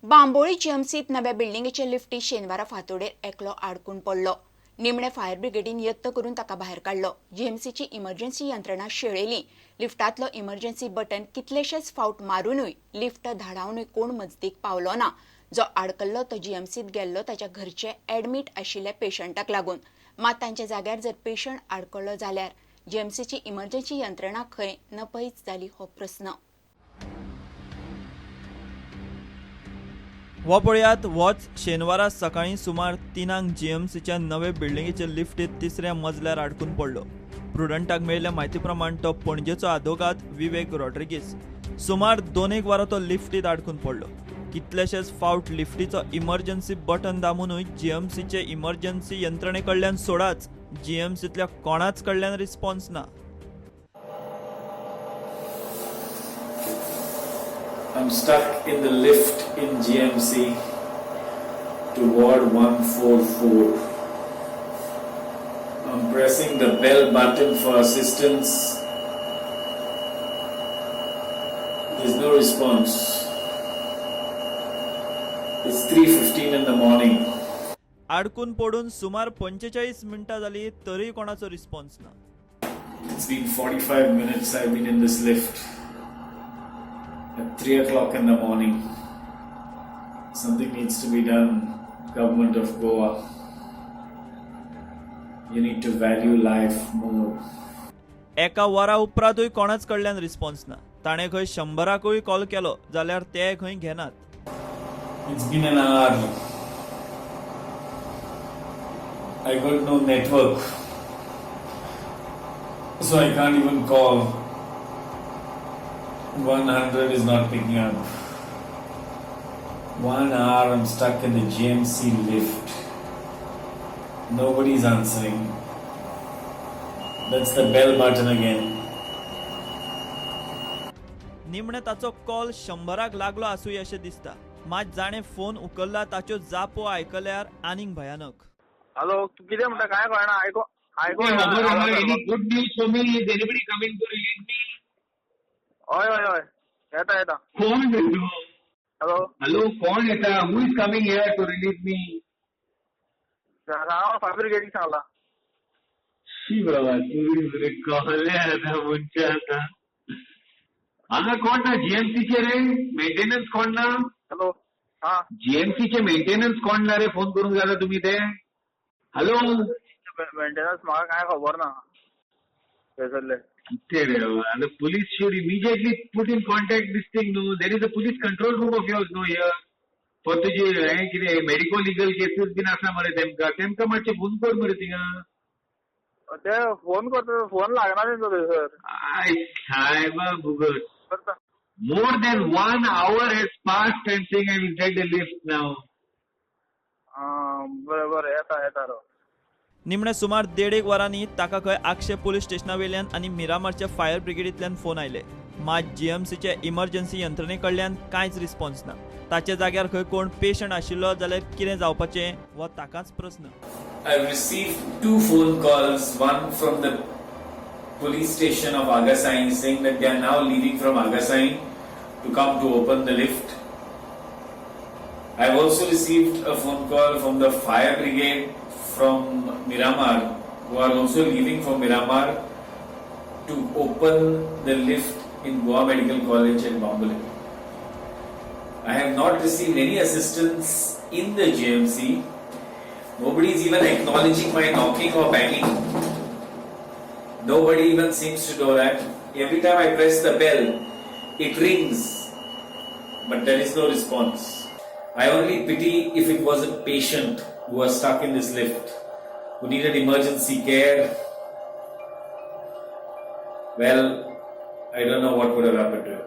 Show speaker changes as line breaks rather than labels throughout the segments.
बांबोळी जीएमसीत नव्या बिल्डिंगेचे लिफ्टी शेनवारा फांतोडेर एकलो आडकून पडलो. निमणे फायर ब्रिगेडीन यत्न करून ताका भायर काडलो. जीएमसीची इमर्जन्सी यंत्रणा शेळेली. लिफ्टांतलो इमर्जन्सी बटन कितलेशेच फावट मारुनूय लिफ्ट धाडावनूय कोण मजतीक पावलो ना. जो आडकल्लो तो जीएमसीत गेल्लो ताच्या घरचे ॲडमीट आशिल्ल्या पेशंटाक लागून. मात तांच्या जाग्यार जर पेशंट आडकल्लो जाल्यार जीएमसीची इमर्जन्सी यंत्रणा खंय नपयच जाली हो प्रस्न.
हो पळयात होच शेनवारा सकाळीं सुमार 3 जीएमसीच्या नवे बिल्डिंगेचे लिफ्टीत तिसऱ्या मजल्यार आडकून पडलो. प्रुडंटाक मेळिल्ल्या म्हायती प्रमाण तो पणजेचो आदोगाद विवेक रॉड्रिगीस. सुमार 2 वरां तो लिफ्टीत आडकून पडलो. कितलेशेच फावट लिफ्टीचो इमर्जन्सी बटन दामूनय जीएमसीचे इमर्जन्सी यंत्रणे कडल्यान सोडाच, जीएमसींतल्या कोणाच कडल्यान रिस्पॉन्स ना.
I'm stuck in the lift in GMC to ward 144. I'm pressing the bell button for assistance. There's no response. It's 3:15 in the morning.
आडकून पडून सुमार 45 मिनटां जाली तरी कोणाचो रिस्पॉन्स ना.
It's been 45 minutes I've been in this lift. At 3 o'clock in the morning. Something needs to be done, Government of Goa. You need to value life more.
एका वरा उपरांतूय कोणाच कडल्यान रिस्पॉन्स ना. ताणें खंय 100कूय कॉल केलो जाल्यार ते खंय घेनात.
It's been an hour. I got no network, so I can't even call. 100 is not picking up. 1 hour I'm stuck in the GMC lift. Nobody's answering. That's the bell button again.
निमणे ताचो call 100 लागलो आसूं अशें दिसता. मात जाणें phone उखल्ला ताच्यो जापो आयकल्यार आनीक भयानक.
हॅलो, कितें म्हणटा काय कळना. आयको आयको.
Any good news for me? Is anybody coming to release me?
हय हय हय, येता येता.
कोण येता?
हॅलो
हॅलो, कोण येता? Who is coming here to release me?
हांव फायर ब्रिगेडीक सांगला.
शी बाबा, तुमी कहले आतां मनशां आतां हांगा कोण ना? जीएमसीचे रे मेंटेनन्स कोण ना?
हॅलो, हा,
जीएमसीचे मेंटेनन्स कोण ना रे? फोन करूंक जाता तुमी ते? हॅलो,
मेंटेनन्स म्हाका कांय खबर ना थंयसरले.
कितें रे बाबा, police should immediately put in contact this thing न्हू. There is a police control room of yours न्हू here for तुजी हें कितें मेडिको लिगल केसीस बीन आसा मरे. तेमकां तेमकां मातशें फोन कर मरे थिंगा.
ते फोन करता, फोन लागना तेंचो थंयसर.
I सायबा भुगत. More than 1 hour has passed and saying I will take the lift now.
बरें बरें, येता येता रो.
निमणे सुमार 1.5 वरांनी ताका खंय आगशे पुलीस स्टेशना वयल्यान आनी मिरामारच्या फायर ब्रिगेडींतल्यान फोन आयले. मात जीएमसीचे इमर्जन्सी यंत्रणे कडल्यान कांयच रिस्पॉन्स ना. ताच्या जाग्यार खंय कोण पेशंट आशिल्लो जाल्यार कितें जावपाचें हो ताकाच प्रस्न.
I received 2 phone calls, one from the police station of Agassaim saying that they are now leaving from Agassaim to come to open the lift. I have also received a phone call from the fire brigade from Miramar, who are also leaving from Miramar to open the lift in Goa Medical College at Bambolim. I have not received any assistance in the GMC. Nobody is even acknowledging my knocking or banging. Nobody even seems to know that. Every time I press the bell, it rings, but there is no response. I only pity if it was a patient who was stuck in this lift, who needed emergency care. Well, I don't know what would have happened to him.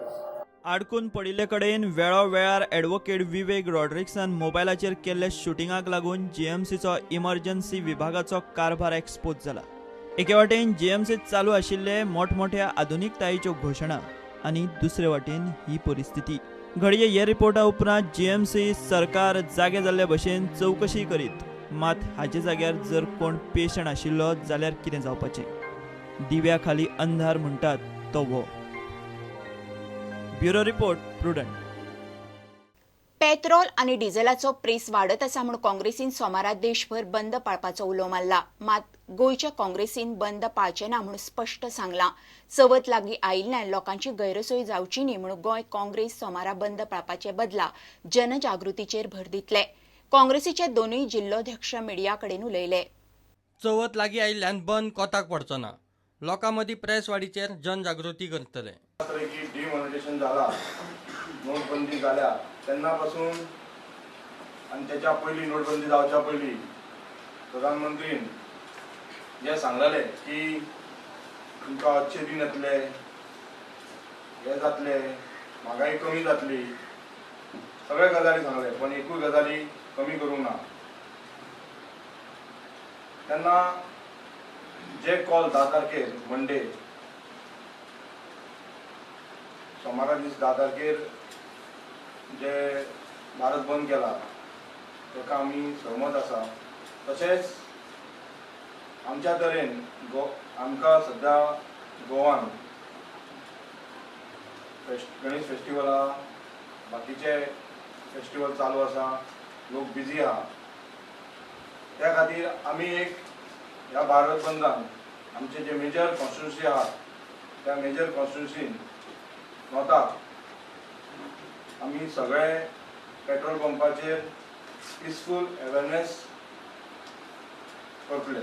आडकून पडिल्ले कडेन वेळोवेळार advocate विवेक रॉड्रिग्सान मोबायलाचेर केल्ल्या शुटिंगाक लागून जीएमसीचो emergency विभागाचो कारभार expose जाला. एके वाटेन जीएमसीत चालू आशिल्ले मोठमोठ्या आधुनिकतायेच्यो घोशणा आनी दुसरे वाटेन ही परिस्थिती. घडये हे रिपोर्टा उपरांत जीएमसी सरकार जागे जाल्ले भशेन चवकशी करीत. मात हाचे जाग्यार जर कोण पेशंट आशिल्लो जाल्यार कितें जावपाचें? दिव्या खाली अंधार म्हणटात तो हो. Bureau report, Prudent.
पेत्रोल आनी डिझेलाचो प्रेस वाडत आसा म्हूण काँग्रेसीन सोमारा देशभर बंद पाळपाचो उलो मारला. मात गोंयच्या काँग्रेसीन बंद पाळचे ना म्हूण स्पश्ट सांगलां. चवथ लागीं आयिल्ल्यान लोकांची गैरसोय जावची न्ही म्हूण गोंय काँग्रेस सोमारा बंद पाळपाचे बदला जनजागृतीचेर भर दितले. काँग्रेसीचे दोनूय जिल्लोध्यक्ष मिडिया कडेन उलयले.
चवथ लागीं आयिल्ल्यान बंद कोताक पडचो ना. लोकां मदीं प्रेस वाडीचेर जनजागृती करतले.
की डिमॉनिटेशन जाला, नोटबंदी जाल्या तेन्ना पासून आनी तेच्या पयलीं, नोटबंदी जावच्या पयलीं प्रधानमंत्रीन जें सांगलेलें की तुमकां अच्छे दिन येतले, हे जातले, म्हागाई कमी जातली, सगळे गजाली सांगले, पण एकूय गजाली कमी करूंक ना. तेन्ना जे कॉल 10 तारखेर, मंडे, सोमारा दीस 10 तारखेर जे भारत बंद केला ताका आमी सहमत आसा. तशेंच आमच्या तरेन गो आमकां सद्या गोवान गणेश फेस्टिवल आहा, बाकीचे फेस्टिवल चालू आसा, लोक बिजी आहा. त्या खातीर आमी एक ह्या भारत बंदान आमचे जे मेजर कॉन्स्टिट्युन्सी आहा त्या मेजर कॉन्स्टिट्युन्सीन नॉर्थाक आमी सगळे पेट्रोल पंपाचेर पिसफूल अवेरनेस करतले.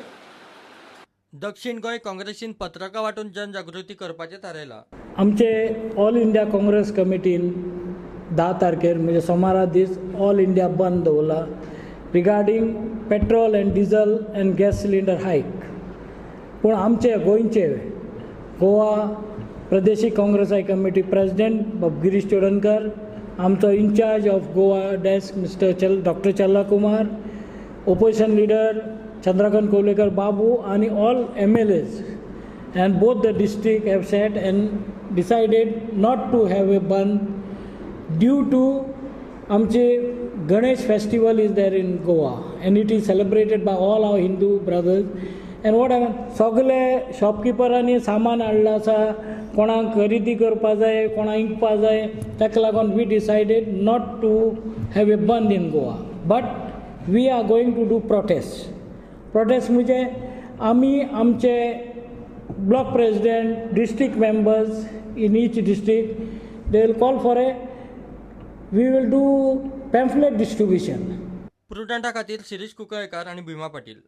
दक्षिण गोंय काँग्रेसीन पत्रकां वांटून जनजागृती करपाचें थारायलां.
आमचे ऑल इंडिया काँग्रेस कमिटीन 10 तारखेर म्हणजे सोमारा दीस ऑल इंडिया बंद दवरला regarding petrol and diesel and gas cylinder hike. पूण आमचे गोंयचे गोवा प्रदेशीक काँग्रेसाय कमिटी प्रेसिडेंट बाब गिरीश चोडणकर, आमचो incharge of Goa desk mister चल doctor Challa Kumar, opposition leader Chandrakant Kovlekar Babu आनी all MLAs and both the district have sat and decided not to have a bandh due to आमचे Ganesh festival is there in Goa and it is celebrated by all our Hindu brothers. And what happen, सगळे शॉपकिपरांनी सामान हाडलां आसा, कोणाक खरेदी करपा जाय, कोणाक विकपा जाय, ताका लागून we decided not to have a bandh in Goa, but we are going to do protest. Protest म्हणजे आमी आमचे block president, district members in each district, they will call for a, we will do pamphlet distribution.
प्रुडंटा खातीर शिरीष कुंकळयेंकार आनी भीमा Patil.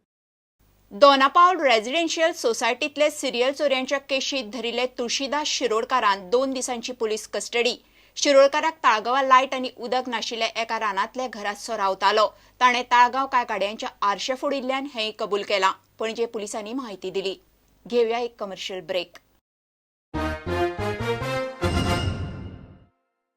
Dona Paula residential सोसायटीतले serial चोरयांच्या केशीत धरिल्ले Tulsidas शिरोडकारान 2 दिसांची police custody. शिरोडकाराक ताळगांवां light आनी उदक नाशिल्ल्या एका रानांतल्या घरांत सो रावतालो. ताणें ताळगांव कांय गाडयांच्या आरशे फोडिल्ल्यान हेंय कबूल केलां. पणजे पुलिसांनी म्हायती दिली. घेवया एक कमर्शियल ब्रेक.